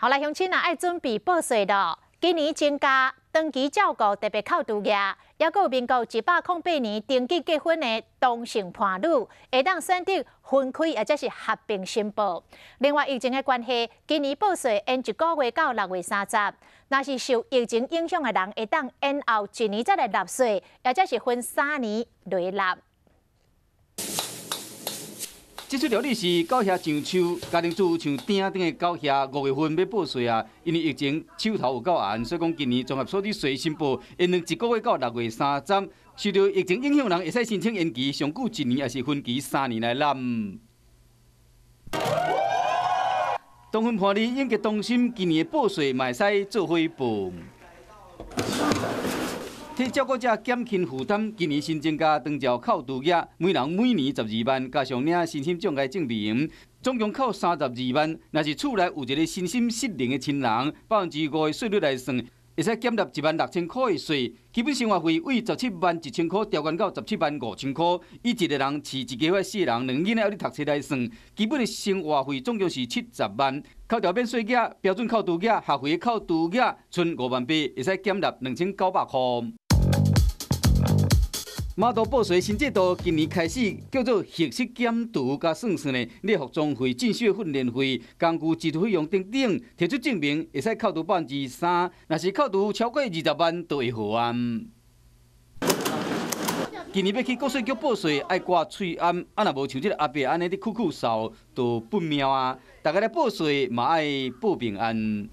好來，鄉親啊，愛準備報稅囉。今年增加長期照顧特別扣除額，抑閣有民國108年登記結婚的同性伴侶，會當選擇分開抑或是合併申報。另外，疫情的關係，今年報稅延一個月到6月30。若是受疫情影響的人，會當延後一年才來納稅，抑或是分三年來納。這出料理是狗兄上手，家庭主婦像鼎鼎的狗兄，5月份欲報稅啊，因為疫情手頭有夠閒，所以講今年綜合所得稅申報延長一個月到6月30。受著疫情影響，人會使申請延期，上久一年，抑是分期三年來納。同婚伴侶永吉中心今年的報稅嘛會使做伙報。替照顧者減輕負擔，今年新增加長照扣除額，每人每年12萬，加上領身心障礙證明，總共扣32萬。若是厝內有一個身心失能的親人，5%的稅率來算，會使減納16,000箍的稅。基本生活費為17萬1千箍調懸到17萬5千箍。以一個人飼一家伙四個人，兩囡仔猶咧讀冊來算，基本的生活費總共是70萬。扣掉免稅額、標準扣除額、學費扣除額，賰5萬8，會使減納2900箍。馬度報稅新制度今年開始叫做核實減除佮算算呢，你服裝費、進修訓練費、工具支出費用等等，提出證明會使扣除3%，若是扣除超過20萬就會予啊。今年欲去國稅局報稅，愛掛喙罨，啊若無像這个阿伯按呢佇咳咳嗽，就不妙啊！大家來報稅嘛愛報平安。